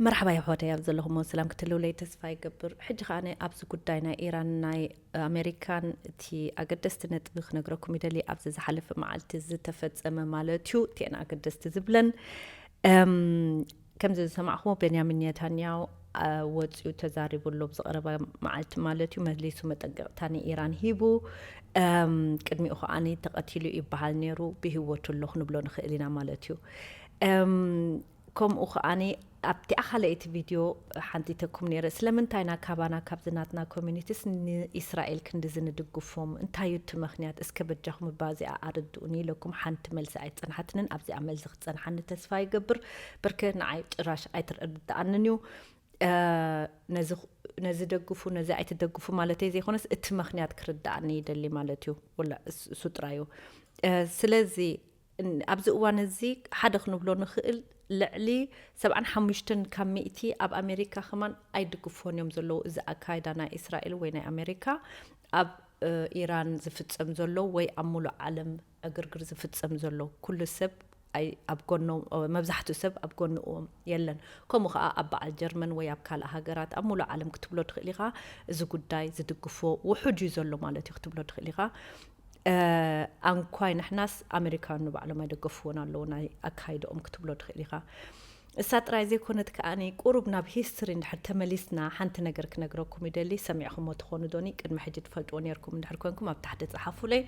መርሓባ የሕዋተይ፣ ኣብ ዘለኹሞ ሰላም ክትህልውለይ ተስፋ ይገብር። ሕጂ ከኣ ኣብዚ ጉዳይ ናይ ኢራን ናይ ኣሜሪካን እቲ ኣገደስቲ ነጥቢ ክነግረኩም ይደሊ። ኣብዚ ዝሓለፈ መዓልቲ ዝተፈጸመ ማለት እዩ፣ እቲአን ኣገደስቲ ዝብለን። እም፣ ከምዚ ዝሰማዕኹሞ፣ ቤንያሚን ኔታንያሁ፣ አ፣ ወጺኡ ተዛሪቡ ኣሎ፣ ብዝቐረበ መዓልቲ ማለት እዩ። መሊሱ መጠንቀቕታ ንኢራን ሂቡ። እም፣ ቅድሚኡ ከኣ ተቐቲሉ ይበሃል ነይሩ፣ ብህይወቱ ኣሎ ክንብሎ ንኽእል ኢና ማለት እዩ። እም፣ ከምኡ ከኣ ኣብቲ ኣኻለይቲ ቪድዮ ሓንቲተኩም ነይረ፣ ስለምንታይ ኢና ካባና ካብዚ ናትና ኮሚኒቲስ ንኢስራኤል ክንድዚ ንድግፎም? እንታይ እዩ እቲ ምኽንያት? እስከ በጃኹም እባ እዚኣ ኣረድኡኒ ኢለኩም ሓንቲ መልሲ ኣይጸንሓትንን። ኣብዚኣ መልሲ ክትጸንሓኒ ተስፋ ይገብር። ብርክ ንዓይ ጭራሽ ኣይትረድኣንን እዩ። እ፣ ነዚ፣ ነዚ ደግፉ፣ ነዚ ኣይትደግፉ ማለተይ ዘይኮነስ፣ እቲ ምኽንያት ክርድኣኒ ይደሊ ማለት እዩ። ወላ እስ-፣ እሱ ጥራይ እዩ። እ፣ ስለዚ፣ ን-፣ ኣብዚ እዋን እዚ ሓደ ክንብሎ ንኽእል፣ ልዕሊ ሰብዓን ሓሙሽተን ካብ ሚእቲ ኣብ ኣሜሪካ ከማን ኣይድግፎን እዮም ዘለዉ። እዚ ኣካይዳ ናይ እስራኤል ወይ ናይ ኣሜሪካ ኣብ፣ እ፣ ኢራን ዝፍጸም ዘሎ ወይ ኣብ ሙሉእ ዓለም ዕግርግር ዝፍጸም ዘሎ፣ ኩሉ ሰብ ኣይ-፣ ኣብ ጎኖም፣ መብዛሕትኡ ሰብ ኣብ ጎንኦም የለን። ከምኡ ኸኣ ኣብ በዓል ጀርመን ወይ ኣብ ካልእ ሃገራት፣ ኣብ ሙሉእ ዓለም ክትብሎ ትኽእል ኢኻ፣ እዚ ጉዳይ ዝድግፎ ውሑድ እዩ ዘሎ ማለት እዩ ክትብሎ ትኽእል ኢኻ። እ፣ ኣንኳይ ንሕናስ ኣሜሪካውያን ንባዕሎም ኣይደገፍዎን ኣለዉ ናይ ኣካይድኦም ክትብሎ ትኽእል ኢኻ። እሳ ጥራይ ዘይኮነት ከኣኒ፣ ቁሩብ ናብ ሂስትሪ እንድሕር ተመሊስና፣ ሓንቲ ነገር ክነግረኩም ይደሊ። ሰሚዕኹሞ ትኾኑ ዶኒ? ቅድሚ ሕጂ ትፈልጥዎ ነይርኩም እንድሕር ኮንኩም፣ ኣብ ታሕቲ ጸሓፉለይ።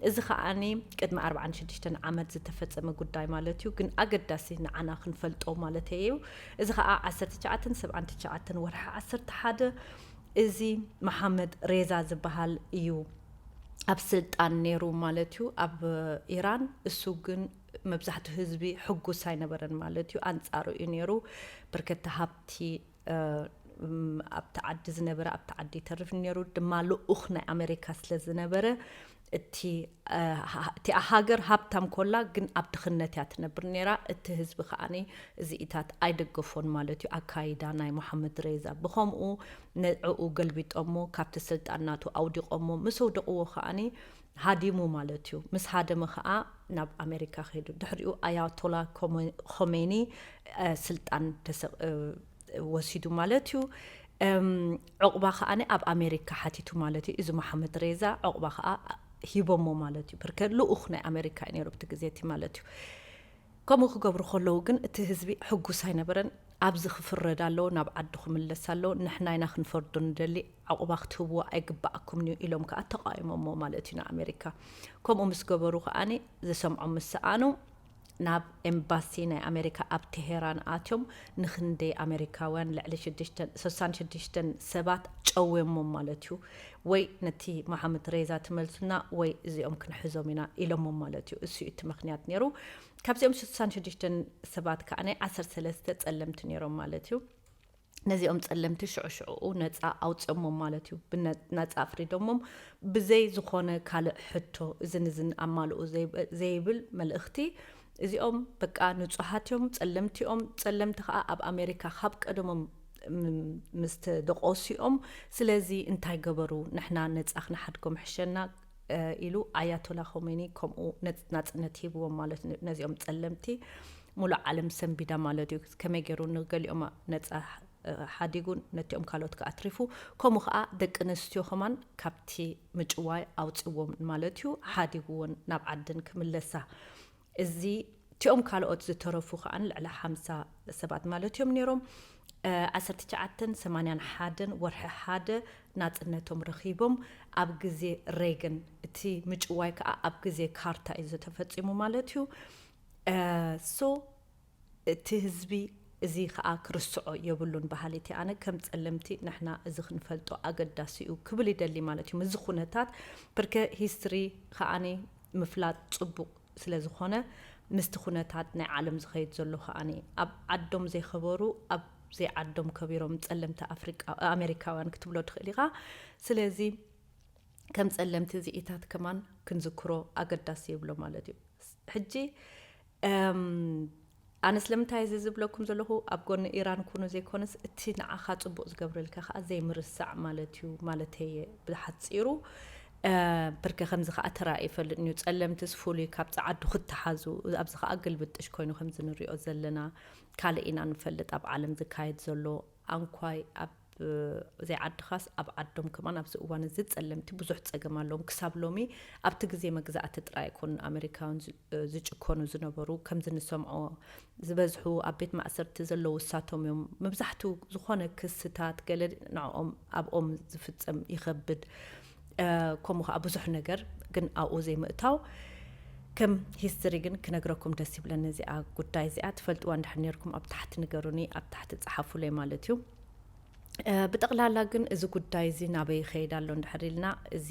እዚ ከኣኒ ቅድሚ ኣርብዓን ሽዱሽተን ዓመት ዝተፈጸመ ጉዳይ ማለት እዩ፣ ግን ኣገዳሲ ንዓና ክንፈልጦ ማለተይ እዩ። እዚ ከኣ ዓሰርተ ትሽዓተን ሰብዓን ትሽዓተን ወርሒ ዓሰርተ ሓደ፣ እዚ መሓመድ ሬዛ ዝበሃል እዩ ኣብ ስልጣን ነይሩ ማለት እዩ፣ ኣብ ኢራን። እሱ ግን መብዛሕትኡ ህዝቢ ሕጉስ ኣይነበረን ማለት እዩ፣ ኣንጻሩ እዩ ነይሩ። ብርከቲ ሃብቲ፣ እ፣ ም፣ ኣብቲ ዓዲ ዝነበረ ኣብቲ ዓዲ ይተርፍ ነይሩ። ድማ ልኡኽ ናይ ኣሜሪካ ስለ ዝነበረ፣ እቲ፣ እ፣ ሃ-፣ እቲኣ ሃገር ሃብታም ኮላ፣ ግን ኣብ ድኽነት እያ ትነብር ነይራ። እቲ ህዝቢ ከኣኒ እዚኢታት ኣይደገፎን ማለት እዩ፣ ኣካይዳ ናይ መሓመድ ሬዛ። ብኸምኡ ንዕኡ ገልቢጦሞ፣ ካብቲ ስልጣን ናቱ ኣውዲቖሞ። ምስ ኣውደቕዎ ከኣኒ ሃዲሙ ማለት እዩ። ምስ ሃደመ ከኣ ናብ ኣሜሪካ ከይዱ። ድሕሪኡ ኣያቶላ ኮመ-፣ ኾሜኒ፣ እ፣ ስልጣን ተሰ-፣ እ፣ ወሲዱ ማለት እዩ። እም፣ ዑቕባ ከኣ ኣብ ኣሜሪካ ሓቲቱ ማለት እዩ። እዚ መሓመድ ሬዛ ዑቕባ ከኣ ሂቦሞ ማለት እዩ። ብርከ ልኡኽ ናይ ኣሜሪካ እዩ ነይሩ ኣብቲ ግዜ እቲ ማለት እዩ። ከምኡ ክገብሩ ከለዉ ግን እቲ ህዝቢ ሕጉስ ኣይነበረን። ኣብዚ ክፍረድ ኣለዎ፣ ናብ ዓዱ ክምለስ ኣለዎ፣ ንሕና ኢና ክንፈርዶ ንደሊ፣ ዕቑባ ክትህብዎ ኣይግባኣኩምን እዩ ኢሎም ከኣ ተቓዊሞሞ ማለት እዩ ንኣሜሪካ። ከምኡ ምስ ገበሩ ከኣኒ ዝሰምዖም ምስ ሰኣኑ ናብ ኤምባሲ ናይ ኣሜሪካ ኣብ ቴሄራን ኣትዮም ንክንደይ ኣሜሪካውያን ልዕሊ ሽዱሽተ፣ ስሳን ሽዱሽተን ሰባት ጨውዮሞም ማለት እዩ። ወይ ነቲ መሓመድ ሬዛ ትመልሱና ወይ እዚኦም ክንሕዞም ኢና ኢሎሞም ማለት እዩ። እሱ እዩ እቲ ምኽንያት ነይሩ። ካብዚኦም ስሳን ሽዱሽተን ሰባት ከኣ ናይ ዓሰርተ ሰለስተ ጸለምቲ ነይሮም ማለት እዩ። ነዚኦም ጸለምቲ ሽዑ ሽዑኡ ነጻ ኣውጺኦሞም ማለት እዩ። ብነ-፣ ነጻ ኣፍሪዶሞም ብዘይ ዝኾነ ካልእ ሕቶ እዝን እዝን ኣማልኡ ዘይብ-፣ ዘይብል መልእኽቲ። እዚኦም በቃ ንጹሃት እዮም፣ ጸለምቲ እዮም። ጸለምቲ ከኣ ኣብ ኣሜሪካ ካብ ቀደሞም ም-፣ ምስ ተደቆሱ እዮም። ስለዚ እንታይ ገበሩ? ንሕና ነጻ ክንሓድጎም ሕሸና፣ እ፣ ኢሉ ኣያቶላ ኾሜኒ ከምኡ ነጽ-፣ ናጽነት ሂብዎም ማለት ን-፣ ነዚኦም ጸለምቲ። ሙሉእ ዓለም ሰንቢዳ ማለት እዩ። ከመይ ገይሩ ንገሊኦም ነጻ፣ እ፣ ሓዲጉ ነቲኦም ካልኦት ከኣ ኣትሪፉ። ከምኡ ከኣ ደቂ ኣንስትዮ ከማን ካብቲ ምጭዋይ ኣውጽዎም ማለት እዩ። ሓዲግዎን ናብ ዓደን ክምለሳ። እዚ እቲኦም ካልኦት ዝተረፉ ከኣ ልዕሊ ሓምሳ ሰባት ማለት እዮም ነይሮም። እ፣ ዓሰርተ ትሽዓተን ሰማንያን ሓደን ወርሒ ሓደ ናጽነቶም ረኺቦም። ኣብ ግዜ ሬገን እቲ ምጭዋይ ከኣ ኣብ ግዜ ካርታ እዩ ዝተፈጺሙ ማለት እዩ። እ፣ ሶ እቲ ህዝቢ እዚ ከኣ ክርስዖ የብሉን በሃሊት እየ ኣነ። ከም ጸለምቲ ንሕና እዚ ክንፈልጦ ኣገዳሲ እዩ ክብል ይደሊ ማለት እዩ። ምስዚ ኩነታት ብርከ ሂስትሪ ከኣኒ ምፍላጥ ጽቡቕ ስለ ዝኾነ፣ ምስቲ ኩነታት ናይ ዓለም ዝኸይድ ዘሎ ከኣኒ ኣብ ዓዶም ዘይኸበሩ፣ ኣብ ዘይዓዶም ከቢሮም ጸለምቲ ኣፍሪቃ-፣ ኣሜሪካውያን ክትብሎ ትኽእል ኢኻ። ስለዚ ከም ጸለምቲ እዚኢታት ከማን ክንዝክሮ ኣገዳሲ ይብሎ ማለት እዩ። ሕጂ፣ እም፣ ኣነ ስለምንታይ እዚ ዝብለኩም ዘለኹ፣ ኣብ ጎኒ ኢራን ኩኑ ዘይኮነስ፣ እቲ ንዓኻ ጽቡቕ ዝገብረልካ ከኣ ዘይምርሳዕ ማለት እዩ፣ ማለተይ እየ ብሓጺሩ። እ፣ ብርከ ከምዚ ከኣ ተራእዩ ይፈልጥ እዩ። ጸለምትስ ፍሉይ ካብ ጸዓዱ ክተሓዙ፣ ኣብዚ ከኣ ግልብጥሽ ኮይኑ ከምዚ ንሪኦ ዘለና። ካልእ ኢና ንፈልጥ ኣብ ዓለም ዝካየድ ዘሎ። ኣንኳይ ኣብ ዘይዓድኻስ ኣብ ዓዶም ከማን ኣብዚ እዋን እዚ ጸለምቲ ብዙሕ ጸገም ኣለዎም። ክሳብ ሎሚ ኣብቲ ግዜ መግዛእቲ ጥራይ ኣይኮኑን ኣሜሪካውያን ዝ- ዝጭኮኑ ዝነበሩ። ከምዚ ንሰምዖ ዝበዝሑ ኣብ ቤት ማእሰርቲ ዘለዉ እሳቶም እዮም። መብዛሕትኡ ዝኾነ ክስታት ገለ ንዕኦም ኣብኦም ዝፍጸም ይኸብድ። ከምኡ ከዓ ብዙሕ ነገር ግን ኣብኡ ዘይምእታው ከም ሂስትሪ ግን ክነግረኩም ደስ ይብለኒ። እዚኣ ጉዳይ እዚኣ ትፈልጥዋ እንድሕር ነርኩም ኣብ ታሕቲ ንገሩኒ፣ ኣብ ታሕቲ ፀሓፉለይ ማለት እዩ። ብጠቕላላ ግን እዚ ጉዳይ እዚ ናበይ ይኸይድ ኣሎ እንድሕር ኢልና፣ እዚ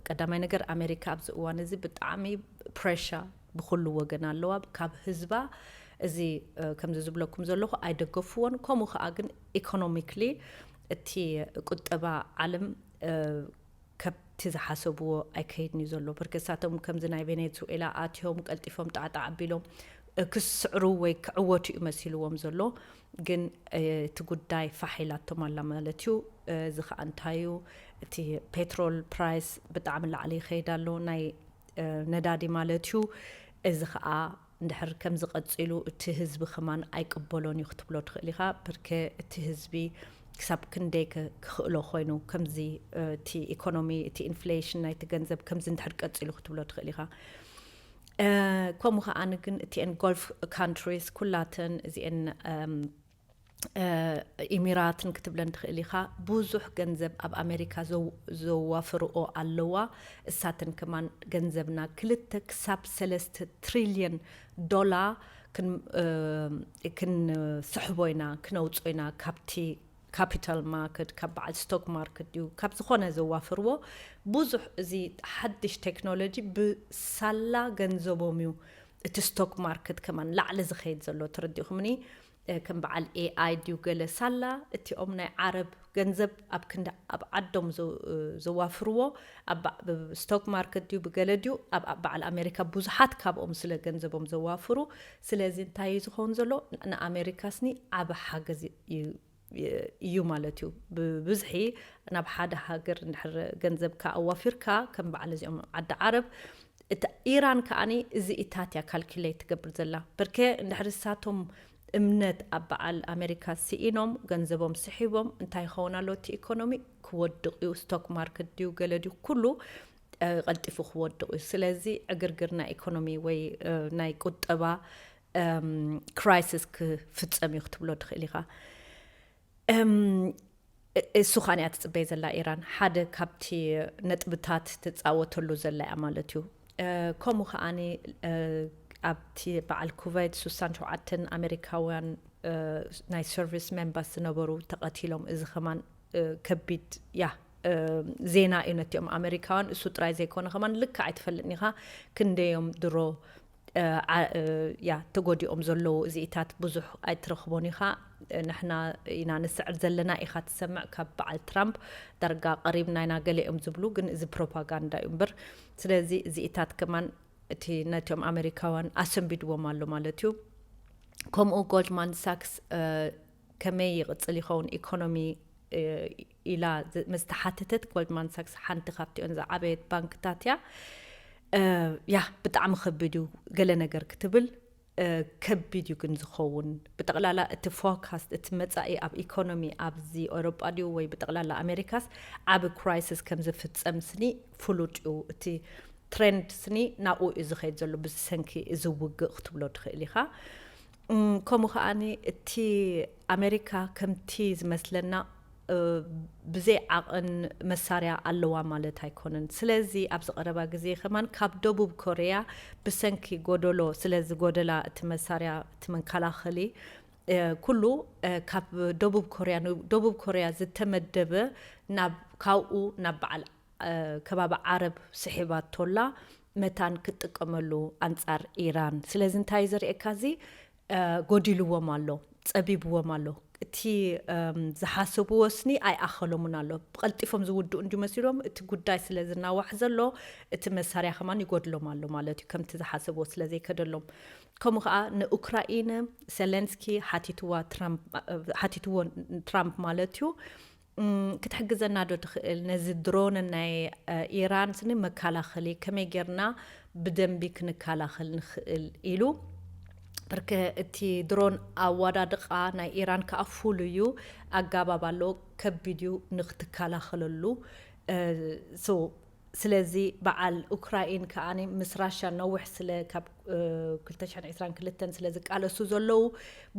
ቀዳማይ ነገር ኣሜሪካ ኣብዚ እዋን እዚ ብጣዕሚ ፕሬሻ ብኩሉ ወገን ኣለዋ ካብ ህዝባ። እዚ ከምዚ ዝብለኩም ዘለኹ ኣይደገፍዎን። ከምኡ ከዓ ግን ኢኮኖሚክሊ እቲ ቁጠባ ዓለም ከብቲ ዝሓሰብዎ ኣይከይድን እዩ ዘሎ። ብርክ እሳቶም ከምዚ ናይ ቬኔዙዌላ ኣትዮም ቀልጢፎም ጣዕጣዕ ኣቢሎም ክስዕሩ ወይ ክዕወቱ እዩ መሲልዎም ዘሎ። ግን እቲ ጉዳይ ፋሕ ኢላቶም ኣላ ማለት እዩ። እዚ ከዓ እንታይ እዩ? እቲ ፔትሮል ፕራይስ ብጣዕሚ ላዕሊ ይኸይድ ኣሎ። ናይ ነዳዲ ማለት እዩ። እዚ ከዓ እንድሕር ከምዚ ቀፂሉ እቲ ህዝቢ ከማን ኣይቅበሎን እዩ ክትብሎ ትኽእል ኢኻ። ብርክ እቲ ህዝቢ ክሳብ ክንደይ ክኽእሎ ኮይኑ ከምዚ እቲ ኢኮኖሚ እቲ ኢንፍሌሽን ናይቲ ገንዘብ ከምዚ እንድሕር ቀፂሉ ክትብሎ ትኽእል ኢኻ። ከምኡ ከዓኒ ግን እቲአን ጎልፍ ካንትሪስ ኩላተን እዚአን ኢሚራትን ክትብለን ትኽእል ኢኻ። ብዙሕ ገንዘብ ኣብ ኣሜሪካ ዘዋፍርኦ ኣለዋ። እሳተን ከማን ገንዘብና ክልተ ክሳብ ሰለስተ ትሪልየን ዶላር ክንስሕቦ ኢና፣ ክነውፅኦ ኢና ካብቲ ካፒታል ማርኬት፣ ካብ በዓል ስቶክ ማርኬት ድዩ ካብ ዝኾነ ዘዋፍርዎ ብዙሕ። እዚ ሓድሽ ቴክኖሎጂ ብሳላ ገንዘቦም እዩ እቲ ስቶክ ማርኬት ከማን ላዕሊ ዝኸይድ ዘሎ። ተረዲኹምኒ? ከም በዓል ኤኣይ ድዩ ገለ ሳላ እቲኦም ናይ ዓረብ ገንዘብ ኣብ ክንዲ ኣብ ዓዶም ዘዋፍርዎ ኣብ ስቶክ ማርኬት ድዩ ብገለ ድዩ ኣብ በዓል ኣሜሪካ ብዙሓት ካብኦም ስለ ገንዘቦም ዘዋፍሩ። ስለዚ እንታይ እዩ ዝኸውን ዘሎ? ንኣሜሪካ ስኒ ዓብ ሓገዝ እዩ ማለት እዩ። ብብዝሒ ናብ ሓደ ሃገር እንድሕር ገንዘብካ ኣዋፊርካ ከም በዓል እዚኦም ዓዲ ዓረብ፣ ኢራን ከዓኒ እዚ ኢታት እያ ካልኩሌት ትገብር ዘላ። በርከ እንድሕር እሳቶም እምነት ኣብ በዓል ኣሜሪካ ስኢኖም ገንዘቦም ስሒቦም እንታይ ይኸውን ኣሎ? እቲ ኢኮኖሚ ክወድቕ እዩ። ስቶክ ማርኬት ድዩ ገለ ድዩ ኩሉ ቀልጢፉ ክወድቕ እዩ። ስለዚ ዕግርግር ናይ ኢኮኖሚ ወይ ናይ ቁጠባ ክራይሲስ ክፍፀም እዩ ክትብሎ ትኽእል ኢኻ። እሱ ኸዓኒ እያ ትፅበይ ዘላ ኢራን ሓደ ካብቲ ነጥብታት ትፃወተሉ ዘላ እያ ማለት እዩ። ከምኡ ከዓኒ ኣብቲ በዓል ኩቨይት ሱሳን ሸውዓተን ኣሜሪካውያን ናይ ሰርቪስ ሜምበርስ ዝነበሩ ተቐቲሎም። እዚ ከማን ከቢድ ያ ዜና እዩ ነቲኦም ኣሜሪካውያን። እሱ ጥራይ ዘይኮነ ከማን ልክዕ ኣይትፈልጥን ኢኻ ክንደዮም ድሮ ያ ተጎዲኦም ዘለዉ እዚኢታት ብዙሕ ኣይትረኽቦን ኢኻ። ንሕና ኢና ንስዕር ዘለና ኢኻ ትሰምዕ ካብ በዓል ትራምፕ ዳርጋ ቀሪብና ኢና ገሊኦም ዝብሉ፣ ግን እዚ ፕሮፓጋንዳ እዩ እምበር። ስለዚ እዚኢታት ከማን እቲ ነቲኦም ኣሜሪካውያን ኣሰንቢድዎም ኣሎ ማለት እዩ። ከምኡ ጎልድማን ሳክስ ከመይ ይቕጽል ይኸውን ኢኮኖሚ ኢላ ምስ ተሓተተት፣ ጎልድማን ሳክስ ሓንቲ ካብቲኦን ዝዓበየት ባንክታት እያ። ያ ብጣዕሚ ከቢድ እዩ ገለ ነገር ክትብል ከቢድ እዩ ግን ዝኸውን። ብጠቕላላ እቲ ፎርካስት እቲ መጻኢ ኣብ ኢኮኖሚ ኣብዚ ኤውሮጳ ድዩ ወይ ብጠቕላላ ኣሜሪካስ ዓቢ ክራይሲስ ከም ዝፍጸም ስኒ ፍሉጥ እዩ። እቲ ትሬንድ ስኒ ናብኡ እዩ ዝኸይድ ዘሎ ብሰንኪ እዚ ውግእ ክትብሎ ትኽእል ኢኻ። ከምኡ ከዓኒ እቲ ኣሜሪካ ከምቲ ዝመስለና ብዘይ ዓቕን መሳርያ ኣለዋ ማለት ኣይኮነን። ስለዚ ኣብዚ ቀረባ ግዜ ከማን ካብ ደቡብ ኮርያ ብሰንኪ ጎደሎ ስለ ዝጎደላ እቲ መሳርያ እቲ መከላኸሊ ኩሉ ካብ ደቡብ ኮርያ ደቡብ ኮርያ ዝተመደበ ናብ ካብኡ ናብ በዓል ከባቢ ዓረብ ስሒባቶላ መታን ክትጥቀመሉ ኣንጻር ኢራን። ስለዚ እንታይ ዘርእየካ እዚ ጎዲልዎም ኣሎ፣ ጸቢብዎም ኣሎ። እቲ ዝሓሰብዎ ስኒ ኣይኣኸሎምን ኣሎ። ብቐልጢፎም ዝውድኡ እንዲ መሲሎም እቲ ጉዳይ ስለ ዝናዋሕ ዘሎ እቲ መሳርያ ከማን ይጎድሎም ኣሎ ማለት እዩ፣ ከምቲ ዝሓሰብዎ ስለ ዘይከደሎም። ከምኡ ከዓ ንኡክራኢን ሴሌንስኪ ሓቲትዎ ትራምፕ ማለት እዩ። ክትሕግዘና ዶ ትኽእል ነዚ ድሮን ናይ ኢራን ስኒ መከላኸሊ ከመይ ጌርና ብደንቢ ክንከላኸል ንኽእል ኢሉ ብርከ እቲ ድሮን ኣዋዳድቓ ናይ ኢራን ከዓ ፍሉይ እዩ፣ ኣጋባብ ኣለዎ፣ ከቢድ እዩ ንክትከላኸለሉ። እ፣ so ስለዚ በዓል ኡክራይን ከዓኒ ምስ ራሻ ነዊሕ ስለ ካብ እ፣ ክልተ ሽሕን ዕስራን ክልተን ስለ ዝቃለሱ ዘለዉ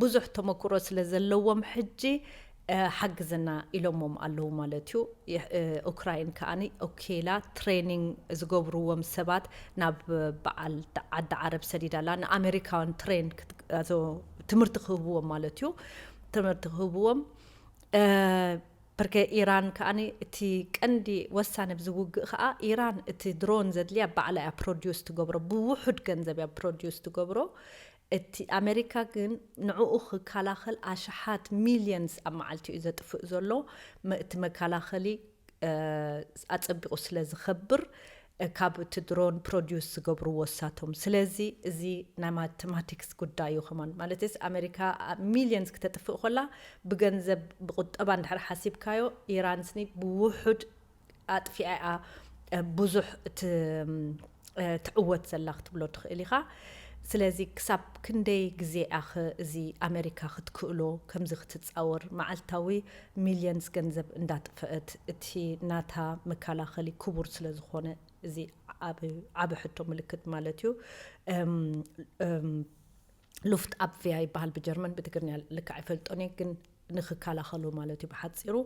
ብዙሕ ተመክሮ ስለ ዘለዎም ሕጂ እ፣ ሓግዝና ኢሎሞም ኣለዉ ማለት እዩ። የ- እ፣ ኡክራይን ከዓኒ ኦኬላ ትሬኒንግ ዝገብርዎም ሰባት ናብ በዓል ዓዲ ዓረብ ሰዲዳላ ንኣሜሪካውያን ትሬን ክት- ኣዞ ትምህርቲ ክህብዎም ማለት እዩ። ትምህርቲ ክህብዎም እ፣ ብርከ ኢራን ከዓኒ እቲ ቀንዲ ወሳኒ ኣብዚ ውግእ ከኣ ኢራን እቲ ድሮን ዘድልያ ባዕላ እያ ፕሮዲውስ ትገብሮ፣ ብውሑድ ገንዘብ እያ ፕሮዲውስ ትገብሮ። እቲ ኣሜሪካ ግን ንዕኡ ክከላኸል ኣሽሓት ሚልየንስ ኣብ መዓልቲ እዩ ዘጥፍእ ዘሎ። መ- እቲ መከላኸሊ እ፣ ኣጸቢቑ ስለ ዝኸብር እ፣ ካብ እቲ ድሮን ፕሮዲውስ ዝገብርዎ እሳቶም። ስለዚ እዚ ናይ ማቴማቲክስ ጉዳይ እዩ ከማን። ማለትስ ኣሜሪካ ኣብ ሚልየንስ ክተጥፍእ ኮላ ብገንዘብ ብቁጠባ እንድሕር ሓሲብካዮ ኢራን ስኒ ብውሑድ ኣጥፊኣ እያ እ፣ ብዙሕ እቲ እ፣ ትዕወት ዘላ ክትብሎ ትኽእል ኢኻ። ስለዚ ክሳብ ክንደይ ግዜ እያ ኸ እዚ ኣሜሪካ ክትክእሎ ከምዚ ክትጻወር መዓልታዊ ሚልየንስ ገንዘብ እንዳጥፈአት እቲ ናታ መከላኸሊ ክቡር ስለ ዝኾነ እዚ ዓብ- ዓቢ ሕቶ ምልክት ማለት እዩ። እም፣ እም፣ ሉፍት ኣብቪያ ይበሃል ብጀርመን፣ ብትግርኛ ልክዕ ኣይፈልጦን እየ ግን ንክከላኸሉ ማለት እዩ ብሓፂሩ።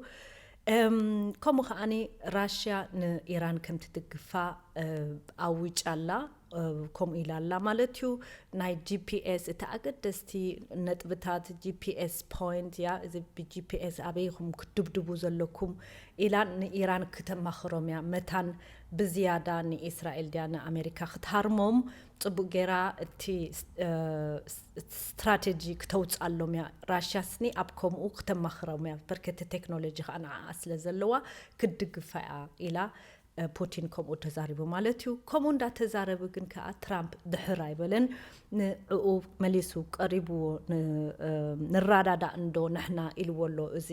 እም፣ ከምኡ ከዓኒ ራሽያ ንኢራን ከምትድግፋ እ፣ ኣዊጫ ኣላ እ፣ ከምኡ ኢላ ኣላ ማለት እዩ። ናይ ጂፒኤስ እቲ ኣገደስቲ ነጥብታት ጂፒኤስ ፖይንት እያ። እዚ ብጂፒኤስ ኣበይ ኢኹም ክትድብድቡ ዘለኩም ኢላ ንኢራን ክተማኽሮም እያ። መታን ብዝያዳ ንእስራኤል ድያ ንኣሜሪካ ክትሃርሞም ጽቡቅ ጌራ እቲ ስ- እ፣ ስ- ስትራቴጂ ክተውፅኣሎም እያ። ራሽያ ስኒ ኣብ ከምኡ ክተማኽሮም እያ። በርከቲ ቴክኖሎጂ ከዓ ንዓኣ ስለ ዘለዋ ክትድግፋ እያ ኢላ እ፣ ፑቲን ከምኡ ተዛሪቡ ማለት እዩ። ከምኡ እንዳተዛረበ ግን ከዓ ትራምፕ ድሕር ኣይበለን። ንዕኡ መሊሱ ቀሪብዎ ን- እ፣ ንራዳዳእ እንዶ ንሕና ኢልዎ ኣሎ እዚ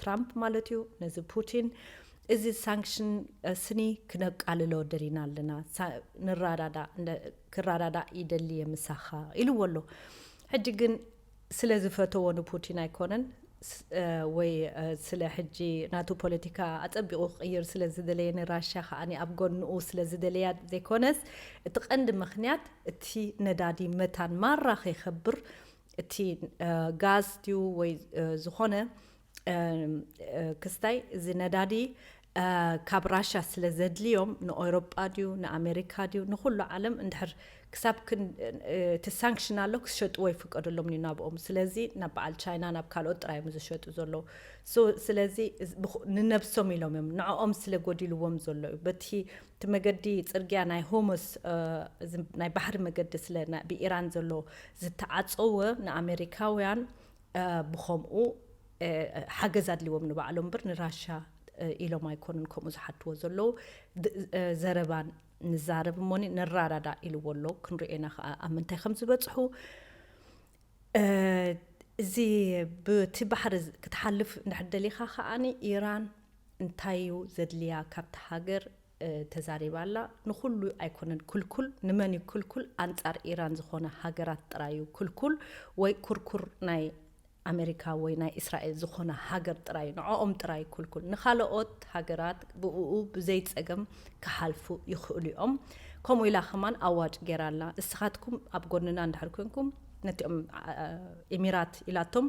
ትራምፕ ማለት እዩ ነዚ ፑቲን። እዚ ሳንክሽን እ፣ ስኒ ክነቃልሎ ደሊና ኣለና። ሳ- ንራዳዳእ እንደ- ክራዳዳእ ይደሊ እየ ምሳኻ ኢልዎ ኣሎ። ሕጂ ግን ስለ ዝፈተዎ ንፑቲን ኣይኮነን ስ- እ፣ ወይ እ፣ ስለ ሕጂ ናቱ ፖለቲካ ኣጸቢቑ ክቕይር ስለ ዝደለየ ንራሽያ ከዓኒ ኣብ ጎንኡ ስለ ዝደለያ ዘይኮነስ እቲ ቀንዲ ምኽንያት እቲ ነዳዲ መታን ማራ ከይከብር እቲ እ፣ ጋዝ ድዩ ወይ እ፣ ዝኾነ እ፣ እ፣ ክስታይ እዚ ነዳዲ እ፣ ካብ ራሻ ስለ ዘድልዮም ንኤውሮጳ ድዩ ንኣሜሪካ ድዩ ንኹሉ ዓለም እንድሕር ክሳብ ክን እ፣ እቲ ሳንክሽን ኣሎ ክሸጥዎ ይፍቀደሎም እዩ ናብኦም። ስለዚ ናብ በዓል ቻይና ናብ ካልኦት ጥራይ እዮም ዝሸጡ ዘለዉ። ሶ ስለዚ እዚ ብኹ- ንነብሶም ኢሎም እዮም ንዕኦም ስለ ጎዲልዎም ዘሎ እዩ። በቲ እቲ መገዲ ጽርግያ ናይ ሆሞስ እ፣ እዚ ናይ ባሕሪ መገዲ ስለ ና- ብኢራን ዘሎ ዝተዓጸወ ንኣሜሪካውያን እ፣ ብኸምኡ እ፣ ሓገዝ ኣድልዎም ንባዕሎም እምበር ንራሻ እ፣ ኢሎም ኣይኮኑን ከምኡ ዝሓትዎ ዘለዉ። ድ- እ፣ ዘረባ ንዛረብ እሞኒ ንራዳዳ ኢልዎ ኣሎ። ክንሪኦ ኢና ከዓ ኣብ ምንታይ ከም ዝበፅሑ። እ፣ እዚ ብቲ ባሕሪ ዝ- ክትሓልፍ እንድሕር ደሊኻ ከዓኒ ኢራን እንታይ እዩ ዘድልያ ካብቲ ሃገር እ፣ ተዛሪባ ኣላ። ንኹሉ ኣይኮነን ክልኩል። ንመን እዩ ክልኩል? ኣንጻር ኢራን ዝኾነ ሃገራት ጥራይ እዩ ክልኩል፣ ወይ ኩርኩር ናይ ኣሜሪካ ወይ ናይ እስራኤል ዝኾነ ሃገር ጥራይ፣ ንዕኦም ጥራይ ክልኩል። ንኻልኦት ሃገራት ብእኡ ብዘይ ጸገም ክሓልፉ ይኽእሉ እዮም። ከምኡ ኢላ ከማን ኣዋጅ ገይራ ኣላ። እስኻትኩም ኣብ ጎንና እንድሕር ኮንኩም፣ ነቲኦም አ- አ- ኤሚራት ኢላቶም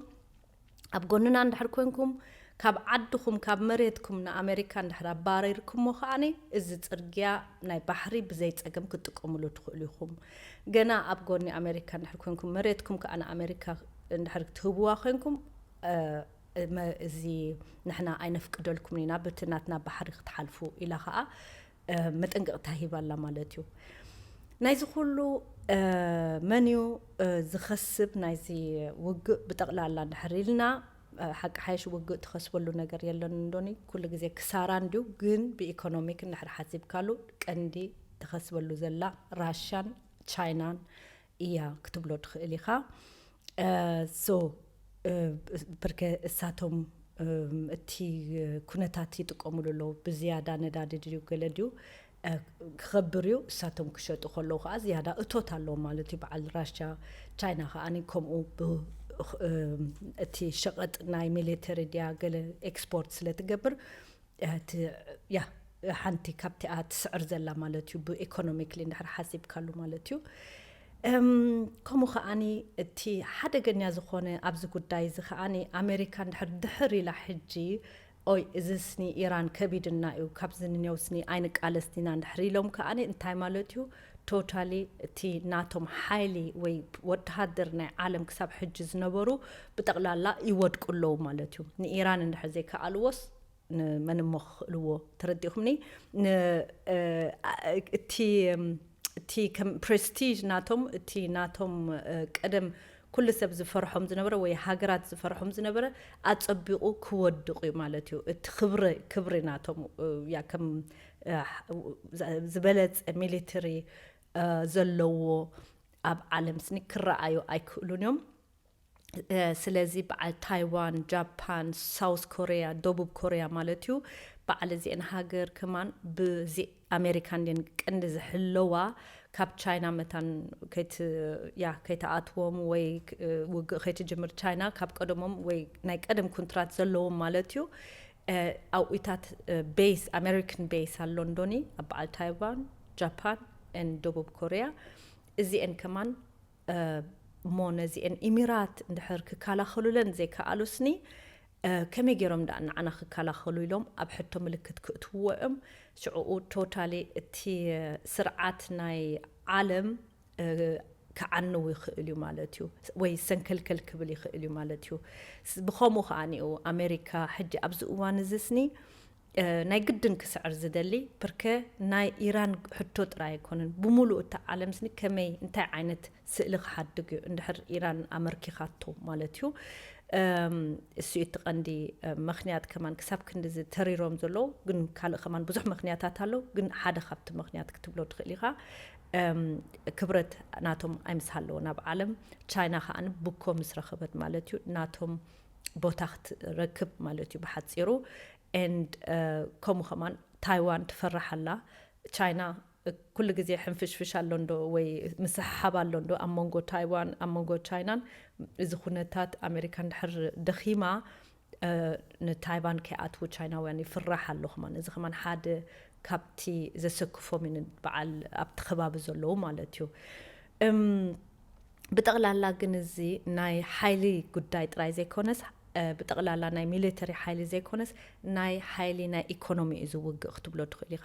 ኣብ ጎንና እንድሕር ኮንኩም ካብ ዓድኹም ካብ መሬትኩም ንኣሜሪካ እንድሕር ኣባሪርኩሞ ከዓኒ እዚ ጽርግያ ናይ ባሕሪ ብዘይ ጸገም ክትጥቀምሉ ትኽእሉ ኢኹም። ገና ኣብ ጎኒ ኣሜሪካ እንድሕር ኮንኩም መሬትኩም ከዓ ንኣሜሪካ እንድሕር ትህብዋ ኮንኩም እ፣ መ- እዚ ንሕና ኣይነፍቅደልኩምን ኢና በቲ ናትና ባሕሪ ክትሓልፉ ኢላ ከዓ እ፣ መጠንቀቕታ ሂባ ኣላ ማለት እዩ። ናይዚ ኩሉ እ፣ መን እዩ እ፣ ዝኸስብ ናይዚ ውግእ ብጠቕላላ እንድሕር ኢልና እ፣ ሓቂ ሓይሽ ውግእ ትኸስበሉ ነገር የለን እንዶኒ ኩሉ ግዜ ክሳራ እንድዩ። ግን ብኢኮኖሚክ እንድሕር ሓሲብካሉ ቀንዲ ትኸስበሉ ዘላ ራሻን ቻይናን እያ ክትብሎ ትኽእል ኢኻ። ሶ ብርከ እሳቶም እቲ ኩነታት ይጥቀምሉ ኣለዉ። ብዝያዳ ነዳዲ ድዩ ገለ ድዩ ክኸብር እዩ። እሳቶም ክሸጡ ከለዉ ከዓ ዝያዳ እቶት ኣለዎም ማለት እዩ። በዓል ራሻ፣ ቻይና ከዓ ከምኡ እቲ ሸቐጥ ናይ ሚሊተሪ ድያ ገለ ኤክስፖርት ስለ ትገብር ያ ሓንቲ ካብቲኣ ትስዕር ዘላ ማለት እዩ። ብኢኮኖሚክሊ እንድሕር ሓሲብካሉ ማለት እዩ። ከምኡ ከዓኒ እቲ ሓደገኛ ዝኾነ ኣብዚ ጉዳይ እዚ ከዓኒ ኣሜሪካ እንድሕር ድሕር ኢላ ሕጂ ኦይ እዚስኒ ኢራን ከቢድና እዩ፣ ካብዚ ንኔውስኒ ኣይንቃለስኒና እንድሕር ኢሎም ከዓኒ እንታይ ማለት እዩ? ቶታሊ እቲ ናቶም ሓይሊ ወይ ወተሃደር ናይ ዓለም ክሳብ ሕጂ ዝነበሩ ብጠቕላላ ይወድቁ ኣለዉ ማለት እዩ። ንኢራን እንድሕር ዘይከኣልዎስ ንመን እሞ ክኽእልዎ? ተረዲእኹምኒ? እቲ እቲ ከም ፕሬስቲጅ ናቶም እቲ ናቶም ቀደም ኩሉ ሰብ ዝፈርሖም ዝነበረ ወይ ሃገራት ዝፈርሖም ዝነበረ ኣጸቢቑ ክወድቕ እዩ ማለት እዩ። እቲ ክብሪ ክብሪ ናቶም ያ ከም ዝበለጸ ሚሊተሪ ዘለዎ ኣብ ዓለም ስኒ ክረኣዩ ኣይክእሉን እዮም። ስለዚ በዓል ታይዋን፣ ጃፓን፣ ሳውስ ኮሪያ፣ ደቡብ ኮሪያ ማለት እዩ። በዓል እዚአን ሃገር ከማን ብዚ ኣሜሪካ እንድን ቀንዲ ዝሕለዋ ካብ ቻይና መታን ከይትኣትዎም ወይ ውግእ ከይትጅምር ቻይና ካብ ቀደሞም ወይ ናይ ቀደም ኩንትራት ዘለዎም ማለት እዩ። ኣውኢታት ቤስ ኣሜሪካን ቤስ ኣሎ እንዶኒ ኣብ በዓል ታይዋን፣ ጃፓን፣ ደቡብ ኮሪያ እዚአን ከማን እሞ ነዚአን ኢሚራት እንድሕር ክከላኸሉለን ዘይከኣሉስኒ ከመይ ገይሮም ደኣ ንዓና ክከላኸሉ ኢሎም ኣብ ሕቶ ምልክት ክእትውዎ እዮም። ሽዕኡ ቶታሊ እቲ ስርዓት ናይ ዓለም ክዓንው ይኽእል እዩ ማለት እዩ፣ ወይ ሰንከልከል ክብል ይኽእል እዩ ማለት እዩ። ብኸምኡ ከዓኒኡ ኣሜሪካ ሕጂ ኣብዚ እዋን እዚ ስኒ ናይ ግድን ክስዕር ዝደሊ ብርከ ናይ ኢራን ሕቶ ጥራይ ኣይኮነን፣ ብምሉእ እታ ዓለም ስኒ ከመይ እንታይ ዓይነት ስእሊ ክሓድግ እዩ እንድሕር ኢራን ኣመርኪኻቶ ማለት እዩ። እሱ እቲ ቀንዲ ምክንያት ከማን ክሳብ ክንዲ ዝተሪሮም ዘለዉ ግን ካልእ ከማን ብዙሕ ምክንያታት ኣለዉ። ግን ሓደ ካብቲ ምክንያት ክትብሎ ትኽእል ኢኻ። ክብረት ናቶም ኣይምስሃለዎ ናብ ዓለም። ቻይና ከዓን ብኮ ምስ ረኸበት ማለት እዩ ናቶም ቦታ ክትረክብ ማለት እዩ ብሓፂሩ። And ከምኡ ከማን ታይዋን ትፈርሕ ኣላ። ቻይና ኩሉ ግዜ ሕንፍሽፍሽ ኣሎ እንዶ ወይ ምስሕሓብ ኣሎ እንዶ ኣብ መንጎ ታይዋን ኣብ መንጎ ቻይናን? እዚ ኩነታት ኣሜሪካ እንድሕር ደኺማ ንታይዋን ከይኣትዉ ቻይናውያን ይፍራሕ ኣሎ ከማን። እዚ ከማን ሓደ ካብቲ ዘሰክፎም እዩ በዓል ኣብቲ ከባቢ ዘለዉ ማለት እዩ። ብጠቕላላ ግን እዚ ናይ ሓይሊ ጉዳይ ጥራይ ዘይኮነስ ብጠቕላላ ናይ ሚሊተሪ ሓይሊ ዘይኮነስ ናይ ሓይሊ ናይ ኢኮኖሚ እዩ ዝውግእ ክትብሎ ትኽእል ኢኻ።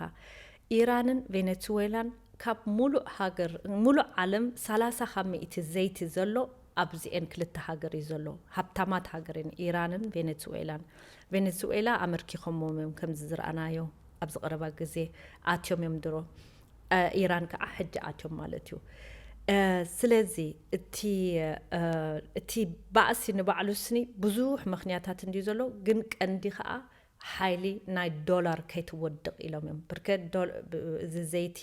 ኢራንን ቬነትስዌላን ካብ ሙሉእ ሃገር ሙሉእ ዓለም ሰላሳ ካብ ሚእቲ ዘይቲ ዘሎ ኣብዚኤን ክልተ ሃገር እዩ ዘሎ። ሃብታማት ሃገር እየን ኢራንን ቬነትስዌላን። ቬነትስዌላ ኣመርኪኾሞም እዮም ከምዚ ዝረኣናዮ ኣብዚ ቀረባ ግዜ ኣትዮም እዮም ድሮ። ኢራን ከዓ ሕጂ ኣትዮም ማለት እዩ። ስለዚ እቲ እቲ ባእሲ ንባዕሉ ስኒ ብዙሕ ምክንያታት እንድዩ ዘሎ፣ ግን ቀንዲ ከዓ ሓይሊ ናይ ዶላር ከይትወድቕ ኢሎም እዮም። ብርከ እዚ ዘይቲ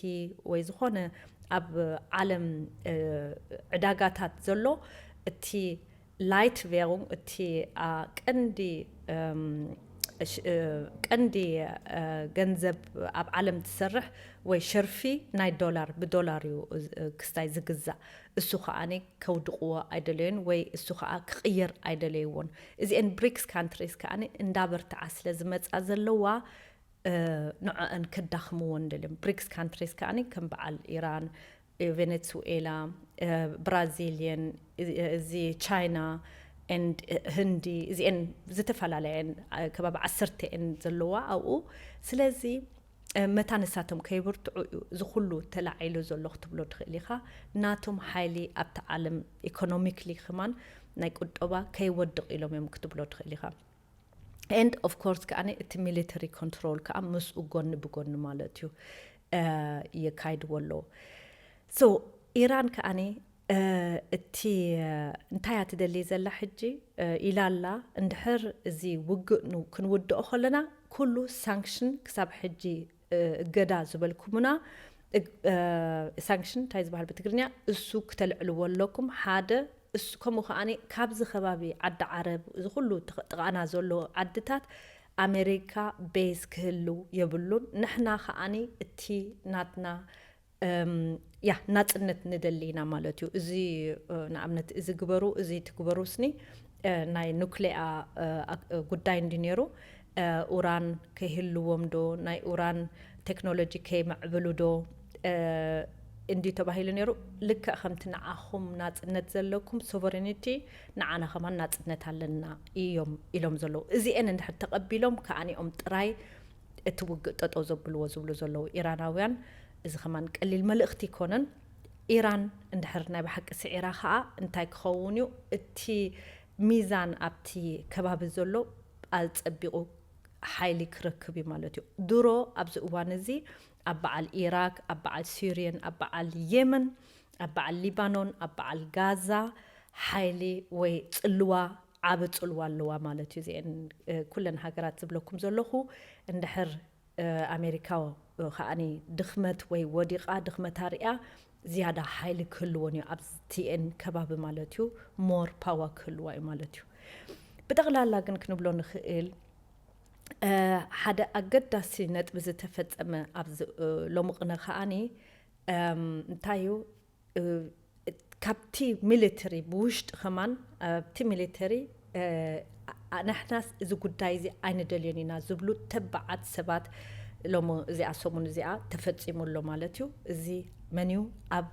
ወይ ዝኾነ ኣብ ዓለም ዕዳጋታት ዘሎ እቲ ላይት ቬሩን እቲ ቀንዲ ቀንዲ ገንዘብ ኣብ ዓለም ትሰርሕ ወይ ሸርፊ ናይ ዶላር ብዶላር እዩ ክስታይ ዝግዛእ። እሱ ከዓኒ ከውድቕዎ ኣይደለዩን ወይ እሱ ከዓ ክቕየር ኣይደለይዎን። እዚአን ብሪክስ ካንትሪስ ከዓኒ እንዳበርትዓ ስለ ዝመፃ ዘለዋ ንዕአን ከዳኽምዎ እንደልዮም። ብሪክስ ካንትሪስ ከዓኒ ከም በዓል ኢራን፣ ቬኔትስዌላ፣ ብራዚልየን፣ እዚ ቻይና፣ ህንዲ፣ እዚአን ዝተፈላለየን ከባቢ ዓሰርተ እየን ዘለዋ ኣብኡ። ስለዚ መታ ንሳቶም ከይብርትዑ እዩ እዚ ኩሉ ተላዒሉ ዘሎ ክትብሎ ትኽእል ኢኻ። ናቶም ሓይሊ ኣብቲ ዓለም ኢኮኖሚክሊ ከማን ናይ ቁጠባ ከይወድቕ ኢሎም እዮም ክትብሎ ትኽእል ኢኻ። And of course ከዓኒ እቲ ሚሊተሪ ኮንትሮል ከዓ ምስኡ ጎኒ ብጎኒ ማለት እዩ የካይድዎ ኣለዎ። So ኢራን ከዓኒ እቲ እንታይ እያ ትደሊ ዘላ ሕጂ ኢላ ኣላ፣ እንድሕር እዚ ውግእ ክንውድኦ ከለና ኩሉ ሳንክሽን ክሳብ ሕጂ እገዳ ዝበልኩምና ሳንክሽን እንታይ ዝበሃል ብትግርኛ እሱ ክተልዕልዎ ኣለኩም። ሓደ እሱ ከምኡ ከዓኒ ካብዚ ከባቢ ዓዲ ዓረብ እዚ ኩሉ ጥቓና ዘሎ ዓድታት ኣሜሪካ ቤዝ ክህልው የብሉን። ንሕና ከዓኒ እቲ ናትና ያ ናጽነት ንደሊ ኢና ማለት እዩ። እዚ ንኣብነት እዚ ግበሩ፣ እዚ ትግበሩ ስኒ ናይ ኑክሌኣ ጉዳይ እንዲ ነይሩ፣ ኡራን ከይህልዎም ዶ፣ ናይ ኡራን ቴክኖሎጂ ከይምዕብሉ ዶ እንዲ ተባሂሉ ነይሩ። ልክዕ ከምቲ ንዓኹም ናጽነት ዘለኩም ሶቨሬኒቲ፣ ንዓና ከማን ናጽነት ኣለና እዮም ኢሎም ዘለዉ። እዚኤን እንድሕር ተቐቢሎም ከዓኒኦም ጥራይ እቲ ውግእ ጠጠው ዘብልዎ ዝብሉ ዘለዉ ኢራናውያን፣ እዚ ከማን ቀሊል መልእኽቲ ይኮነን። ኢራን እንድሕር ናይ ብሓቂ ስዒራ ከኣ እንታይ ክኸውን እዩ? እቲ ሚዛን ኣብቲ ከባቢ ዘሎ ኣጸቢቑ ሓይሊ ክረክብ እዩ ማለት እዩ። ድሮ ኣብዚ እዋን እዚ ኣብ በዓል ኢራክ፣ ኣብ በዓል ሱሪየን፣ ኣብ በዓል የመን፣ ኣብ በዓል ሊባኖን፣ ኣብ በዓል ጋዛ ሓይሊ ወይ ጽልዋ፣ ዓቢ ጽልዋ ኣለዋ ማለት እዩ። እዚአን ኩለን ሃገራት ዝብለኩም ዘለኹ እንድሕር ኣሜሪካ ከዓኒ ድኽመት ወይ ወዲቓ ድኽመት ኣርእያ ዝያዳ ሓይሊ ክህልዎን እዩ ኣብቲኤን ከባቢ ማለት እዩ። ሞር ፓዋ ክህልዋ እዩ ማለት እዩ። ብጠቕላላ ግን ክንብሎ ንኽእል ሓደ ኣገዳሲ ነጥቢ ዝተፈጸመ ኣብዚ ሎሚ ቅነ ከዓኒ እንታይ እዩ? ካብቲ ሚሊተሪ ብውሽጢ ከማን ኣብቲ ሚሊተሪ ንሕናስ እዚ ጉዳይ እዚ ኣይንደልዮን ኢና ዝብሉ ተባዓት ሰባት ሎሚ እዚኣ ሰሙን እዚኣ ተፈጺሙ ኣሎ ማለት እዩ። እዚ መን እዩ? ኣብ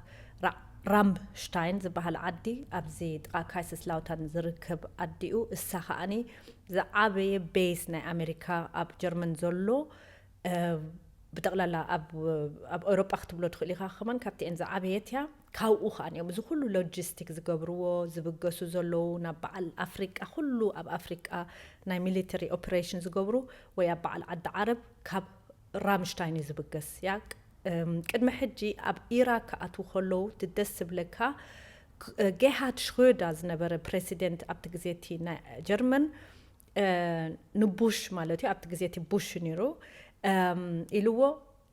ራምሽታይን ዝበሃል ዓዲ፣ ኣብዚ ጥቓ ካይስስላውታን ዝርከብ ዓዲኡ። እሳ ከዓኒ ዝዓበየ ቤስ ናይ ኣሜሪካ ኣብ ጀርመን ዘሎ ብጠቕላላ ኣብ ኤውሮጳ ክትብሎ ትኽእል ኢኻ። ከማን ካብቲኤን ዝዓበየት እያ። ካብኡ ከዓን እዮም እዚ ኩሉ ሎጂስቲክ ዝገብርዎ፣ ዝብገሱ ዘለዉ። ናብ በዓል ኣፍሪቃ፣ ኩሉ ኣብ ኣፍሪቃ ናይ ሚሊተሪ ኦፕሬሽን ዝገብሩ ወይ ኣብ በዓል ዓዲ ዓረብ ካብ ራምሽታይን እዩ ዝብገስ። ያ ቅድሚ ሕጂ ኣብ ኢራክ ክኣትዉ ከለዉ ትደስ ዝብለካ ጌሃርድ ሽሮደር ዝነበረ ፕሬሲደንት ኣብቲ ግዜ እቲ ናይ ጀርመን ንቡሽ ማለት እዩ፣ ኣብቲ ግዜ እቲ ቡሽ ነይሩ ኢልዎ፣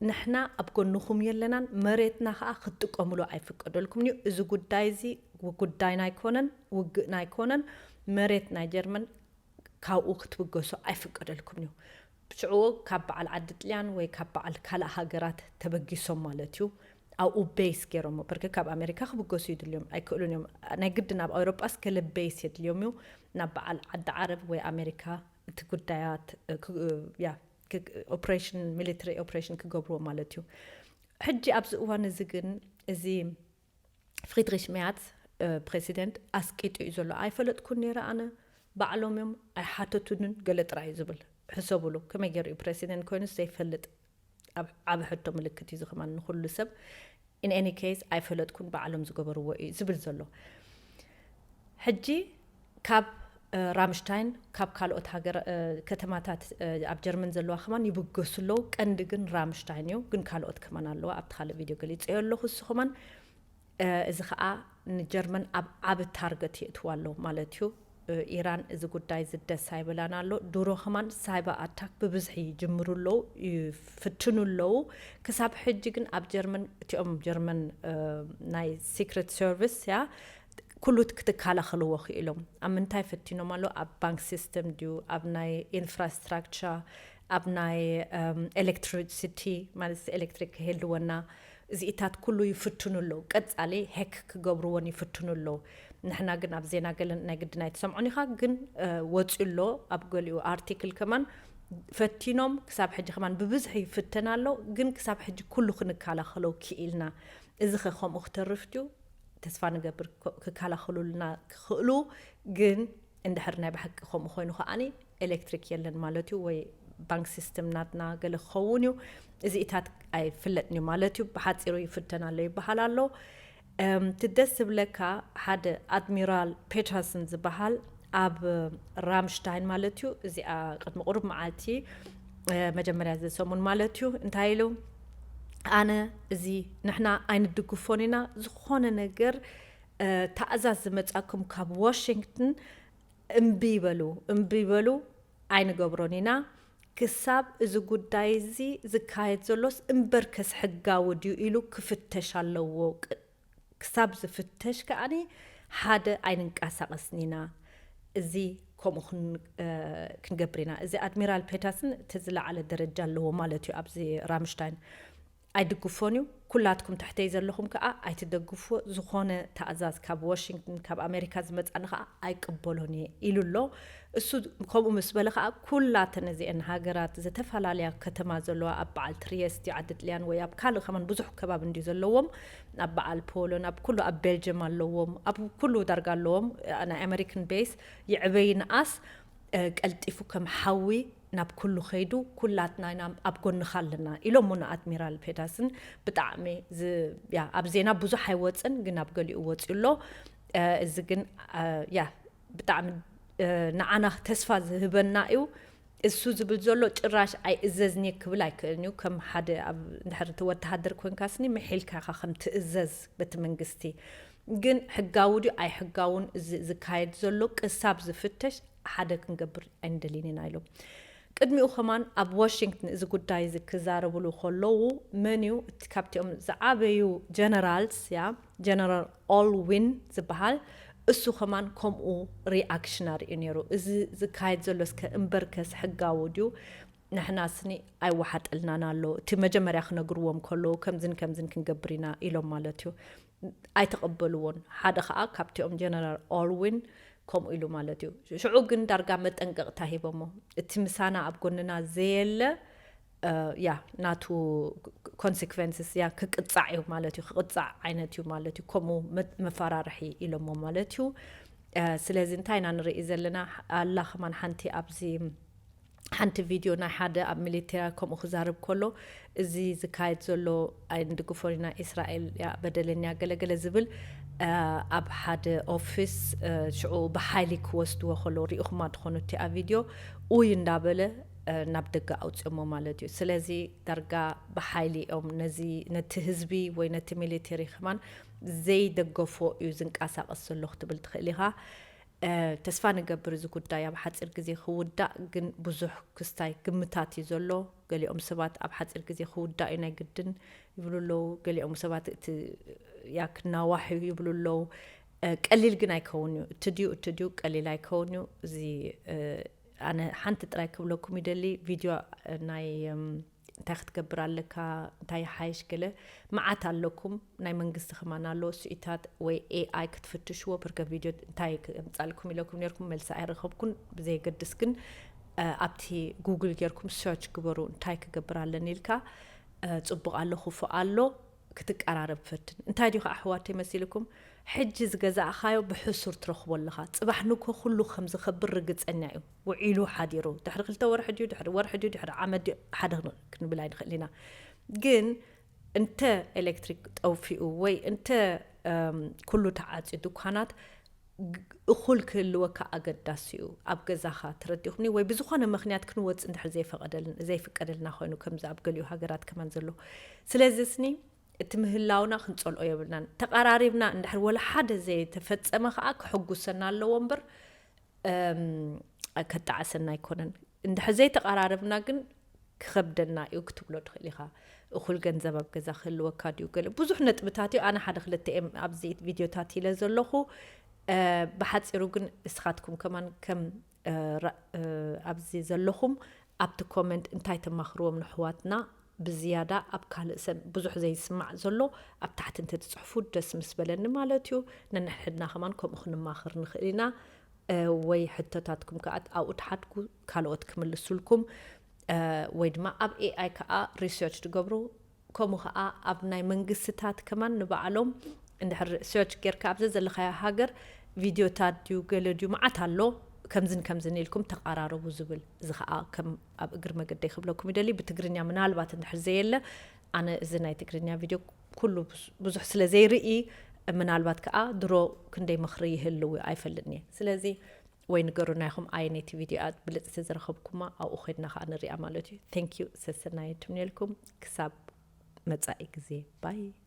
ንሕና ኣብ ጎንኹም የለናን፣ መሬትና ከዓ ክትጥቀምሉ ኣይፍቀደልኩም እዩ። እዚ ጉዳይ እዚ ጉዳይና ኣይኮነን፣ ውግእና ኣይኮነን። መሬት ናይ ጀርመን ካብኡ ክትብገሱ ኣይፍቀደልኩም እዩ። ሽዑ ካብ በዓል ዓዲ ጥልያን ወይ ካብ በዓል ካልእ ሃገራት ተበጊሶም ማለት እዩ ኣብኡ ቤስ ገይሮሞ። ብርክ ካብ ኣሜሪካ ክብገሱ ይድልዮም ኣይክእሉን እዮም። ናይ ግዲ ናብ ኣውሮጳስ ገለ ቤስ የድልዮም እዩ። ናብ በዓል ዓዲ ዓረብ ወይ ኣሜሪካ እቲ ጉዳያት ያ ኦፕሬሽን ሚሊተሪ ኦፕሬሽን ክገብርዎ ማለት እዩ። ሕጂ ኣብዚ እዋን እዚ ግን እዚ ፍሪድሪሽ ሜያት ፕሬሲደንት ኣስቂጡ እዩ ዘሎ። ኣይፈለጥኩን ነይረ ኣነ፣ ባዕሎም እዮም ኣይሓተቱንን ገለ ጥራይ እዩ ዝብል። ሕሰብሉ ከመይ ገይሩ እዩ ፕሬሲደንት ኮይኑስ ዘይፈልጥ? ኣብ ዓቢ ሕቶ ምልክት እዩ ዝኸማን ንኹሉ ሰብ። In any case ኣይፈለጥኩን ባዕሎም ዝገበርዎ እዩ ዝብል ዘሎ። ሕጂ ካብ ራምሽታይን ካብ ካልኦት ሃገር ከተማታት ኣብ ጀርመን ዘለዋ ከማን ይብገሱ ኣለዉ። ቀንዲ ግን ራምሽታይን እዩ፣ ግን ካልኦት ከማን ኣለዋ። ኣብቲ ካልእ ቪድዮ ገሊጸዮ ኣለኹ። እሱ ከማን እዚ ከዓ ንጀርመን ኣብ ዓቢ ታርገት የእትዋ ኣሎ ማለት እዩ። ኢራን እዚ ጉዳይ ዝደስ ኣይብላን ኣሎ። ድሮ ከማን ሳይበር ኣታክ ብብዝሒ ይጅምሩ ኣለዉ፣ ይፍትኑ ኣለዉ። ክሳብ ሕጂ ግን ኣብ ጀርመን እቲኦም ጀርመን ናይ ሲክሬት ሰርቪስ ያ ኩሉ ክትከላኸልዎ ክኢሎም። ኣብ ምንታይ ፈቲኖም ኣሎ? ኣብ ባንክ ሲስተም ድዩ? ኣብ ናይ ኢንፍራስትራክቸር፣ ኣብ ናይ ኤሌክትሪሲቲ ማለት ኤሌክትሪክ ክህልወና እዚኢታት ኩሉ ይፍትኑ ኣለዉ። ቀጻሊ ሄክ ክገብርዎን ይፍትኑ ኣለዉ። ንሕና ግን ኣብ ዜና ገለን ናይ ግድን ኣይትሰምዖን ኢኻ፣ ግን ወፂኡ ኣሎ ኣብ ገሊኡ ኣርቲክል ከማን ፈቲኖም ክሳብ ሕጂ ከማን ብብዝሒ ይፍተን ኣሎ፣ ግን ክሳብ ሕጂ ኩሉ ክንከላኸሎ ክኢልና። እዚ ኸ ከምኡ ክተርፍ ድዩ? ተስፋ ንገብር ክከላኸሉልና ክኽእሉ፣ ግን እንድሕር ናይ ብሓቂ ከምኡ ኮይኑ ከዓኒ ኤሌክትሪክ የለን ማለት እዩ፣ ወይ ባንክ ሲስተም ናትና ገለ ክኸውን እዩ። እዚኢታት ኣይፍለጥን እዩ ማለት እዩ። ብሓፂሩ ይፍተን ኣሎ ይበሃል ኣሎ። እቲ ደስ ዝብለካ ሓደ ኣድሚራል ፔተርሰን ዝበሃል ኣብ ራምሽታይን ማለት እዩ። እዚኣ ቅድሚ ቁሩብ መዓልቲ መጀመርያ እዚ ሰሙን ማለት እዩ እንታይ ኢሉ ኣነ እዚ ንሕና ኣይንድግፎን ኢና ዝኾነ ነገር ተኣዛዝ ዝመጻኩም ካብ ዋሽንግተን እምቢ ይበሉ እምቢ ይበሉ ኣይንገብሮን ኢና ክሳብ እዚ ጉዳይ እዚ ዝካየድ ዘሎስ እምበርከስ ሕጋዊ ድዩ ኢሉ ክፍተሽ ኣለዎ ክሳብ ዝፍተሽ ከኣኒ ሓደ ኣይንንቀሳቐስን ኢና እዚ ከምኡ ክን- እ፣ ክንገብር ኢና። እዚ ኣድሚራል ፔታስን እቲ ዝለዓለ ደረጃ ኣለዎ ማለት እዩ። ኣብዚ ራምሽታይን ኣይድግፎን እዩ። ኩላትኩም ትሕተይ ዘለኹም ከዓ ኣይትደግፎ፣ ዝኾነ ታእዛዝ ካብ ዋሽንግተን ካብ ኣሜሪካ ዝመፃኒ ከዓ ኣይቅበሎን እየ ኢሉ ኣሎ። እሱ ከምኡ ምስ በለ ከዓ ኩላተን እዚአን ሃገራት ዝተፈላለያ ከተማ ዘለዋ ኣብ በዓል ትሪየስት ዓዲ ጥልያን ወይ ኣብ ካልእ ከማን ብዙሕ ከባቢ እንዲ ዘለዎም ኣብ በዓል ፖሎን ኣብ ኩሉ ኣብ ቤልጅየም ኣለዎም ኣብ ኩሉ ዳርጋ ኣለዎም ናይ ኣሜሪካን ቤስ ይዕበይ ንኣስ ቀልጢፉ ከም ሓዊ ናብ ኩሉ ከይዱ ኩላትና ኢና ኣብ ጎንኻ ኣለና ኢሎሞ ንኣድሚራል ፔታስን። ብጣዕሚ ኣብ ዜና ብዙሕ ኣይወፅን ግን ኣብ ገሊኡ ወፅዩ ኣሎ። እዚ ግን ያ ብጣዕሚ ንዓና ተስፋ ዝህበና እዩ። እሱ ዝብል ዘሎ ጭራሽ ኣይእዘዝን እየ ክብል ኣይክእልን እዩ። ከም ሓደ ኣብ እንድሕር እቲ ወተሃደር ኮንካስኒ ምሒልካ ኢኻ ከም ትእዘዝ በቲ መንግስቲ። ግን ሕጋዊ ድዩ ኣይሕጋውን እዚ ዝካየድ ዘሎ ቅሳብ ዝፍተሽ ሓደ ክንገብር ኣይንደልን ኢና ኢሎም። ቅድሚኡ ከማን ኣብ ዋሽንግተን እዚ ጉዳይ እዚ ክዛረብሉ ከለዉ መን እዩ እቲ ካብቲኦም ዝዓበዩ ጀነራልስ ያ ጀነራል ኦልዊን ዝበሃል እሱ ከማን ከምኡ ሪኣክሽን ኣርእዩ ነይሩ። እዚ ዝካየድ ዘሎ እስከ እምበርከስ ሕጋዊ ድዩ ንሕና ስኒ ኣይወሓጠልናን ኣሎ። እቲ መጀመርያ ክነግርዎም ከለዉ ከምዝን ከምዝን ክንገብር ኢና ኢሎም ማለት እዩ። ኣይተቐበልዎን። ሓደ ከዓ ካብቲኦም ጀነራል ኦልዊን ከምኡ ኢሉ ማለት እዩ። ሽዑ ግን ዳርጋ መጠንቀቕታ ሂቦሞ። እቲ ምሳና ኣብ ጎንና ዘየለ ያ ናቱ ኮንሲኩንስስ ያ ክቅፃዕ እዩ ማለት እዩ። ክቅፃዕ ዓይነት እዩ ማለት እዩ። ከምኡ መፈራርሒ ኢሎሞ ማለት እዩ። ስለዚ እንታይ ኢና ንርኢ ዘለና ኣላ ከማን ሓንቲ ኣብዚ ሓንቲ ቪድዮ ናይ ሓደ ኣብ ሚሊቴራ ከምኡ ክዛረብ ከሎ እዚ ዝካየድ ዘሎ ኣይንድግፎን ኢና እስራኤል እያ በደለኛ ገለገለ ዝብል ኣብ ሓደ ኦፊስ ሽዑ ብሓይሊ ክወስድዎ ከሎ ሪኢኹማ ትኾኑ እቲኣ ቪድዮ ኡይ እንዳበለ ናብ ደገ ኣውፅኦሞ ማለት እዩ። ስለዚ ዳርጋ ብሓይሊ እዮም ነዚ ነቲ ህዝቢ ወይ ነቲ ሚሊቴሪ ከማን ዘይደገፎ እዩ ዝንቀሳቐስ ዘሎ ክትብል ትኽእል ኢኻ። ተስፋ ንገብር እዚ ጉዳይ ኣብ ሓፂር ግዜ ክውዳእ ግን ብዙሕ ክስታይ ግምታት እዩ ዘሎ። ገሊኦም ሰባት ኣብ ሓፂር ግዜ ክውዳእ እዩ ናይ ግድን ይብሉ ኣለዉ። ገሊኦም ሰባት እቲ ያ ክናዋሕ እዩ ይብሉ ኣለዉ። ቀሊል ግን ኣይከውን እዩ። እቲ ድዩ እቲ ድዩ ቀሊል ኣይከውን እዩ። እዚ ኣነ ሓንቲ ጥራይ ክብለኩም ይደሊ ቪድዮ ናይ እንታይ ክትገብር ኣለካ እንታይ ይሓይሽ ገለ መዓት ኣለኩም ናይ መንግስቲ ከማን ኣሎ ስኢታት ወይ ኤኣይ ክትፍትሽዎ ብርከ ቪድዮ እንታይ ክምፃልኩም ኢለኩም ነርኩም መልሲ ኣይረኸብኩን። ብዘየገድስ ግን ኣብቲ ጉግል ጌርኩም ሰርች ግበሩ እንታይ ክገብር ኣለኒ ኢልካ ፅቡቕ ኣሎ ክፉእ ኣሎ ክትቀራረብ ፈትን እንታይ ድዩ ከዓ ኣሕዋተይ መሲልኩም ሕጂ ዝገዛእኻዮ ብሕሱር ትረኽቦ ኣለኻ ፅባሕ ንግሆ ኩሉ ከም ዝኸብር ርግፀኛ እዩ። ውዒሉ ሓዲሩ ድሕሪ ክልተ ወርሒ ድዩ ድሕሪ ወርሒ ድዩ ድሕሪ ዓመት ድዩ ሓደ ክንብል ኣይንኽእል ኢና። ግን እንተ ኤሌክትሪክ ጠውፊኡ ወይ እንተ ኩሉ ተዓፅዩ ድኳናት እኹል ክህልወካ ኣገዳሲ እዩ። ኣብ ገዛኻ ተረዲኹምኒ ወይ ብዝኾነ ምኽንያት ክንወፅእ እንድሕር ዘይፈቀደልን ዘይፍቀደልና ኮይኑ ከምዚ ኣብ ገሊኡ ሃገራት ከማን ዘሎ ስለዚ ስኒ እቲ ምህላውና ክንፀልኦ የብልናን። ተቐራሪብና እንድሕር ወላ ሓደ ዘይተፈፀመ ከዓ ክሕጉሰና ኣለዎ እምበር ከጣዕሰና ኣይኮነን። እንድሕር ዘይተቐራረብና ግን ክኸብደና እዩ ክትብሎ ትኽእል ኢኻ። እኹል ገንዘብ ኣብ ገዛ ክህልወካ ድዩ ገለ ብዙሕ ነጥብታት እዩ። ኣነ ሓደ ክልተ እዮም ኣብዚ ቪድዮታት ኢለ ዘለኹ። ብሓፂሩ ግን እስኻትኩም ከማን ከም ኣብዚ ዘለኹም ኣብቲ ኮመንት እንታይ ተማኽርዎም ንሕዋትና ብዝያዳ ኣብ ካልእ ሰብ ብዙሕ ዘይስማዕ ዘሎ ኣብ ታሕቲ እንተትፅሕፉ ደስ ምስ በለኒ ማለት እዩ። ነንሕድና ከማን ከምኡ ክንማኽር ንኽእል ኢና። ወይ ሕቶታትኩም ከዓ ኣብኡ ትሓትኩ ካልኦት ክምልሱልኩም ወይ ድማ ኣብ ኤኣይ ከዓ ሪሰርች ትገብሩ ከምኡ ከዓ ኣብ ናይ መንግስትታት ከማን ንባዕሎም እንድሕር ሪሰርች ጌርካ ኣብዘ ዘለካዮ ሃገር ቪድዮታት ድዩ ገለ ድዩ መዓት ኣሎ ከምዝን ከምዝን ኢልኩም ተቃራረቡ ዝብል እዚ ከዓ ከም ኣብ እግሪ መገደይ ክብለኩም ይደሊ ብትግርኛ ምናልባት እንድሕር ዘየለ ኣነ እዚ ናይ ትግርኛ ቪድዮ ኩሉ ብዙሕ ስለ ዘይርኢ ምናልባት ከዓ ድሮ ክንደይ ምኽሪ ይህልው ኣይፈልጥን እየ ስለዚ ወይ ንገሩና ኢኹም ኣየነይቲ ቪድዮ እያ ብልፅቲ ዝረኸብኩማ ኣብኡ ኮይድና ከዓ ንሪኣ ማለት እዩ thank you ሰሰናይ ትምንየልኩም ክሳብ መፃኢ ግዜ bye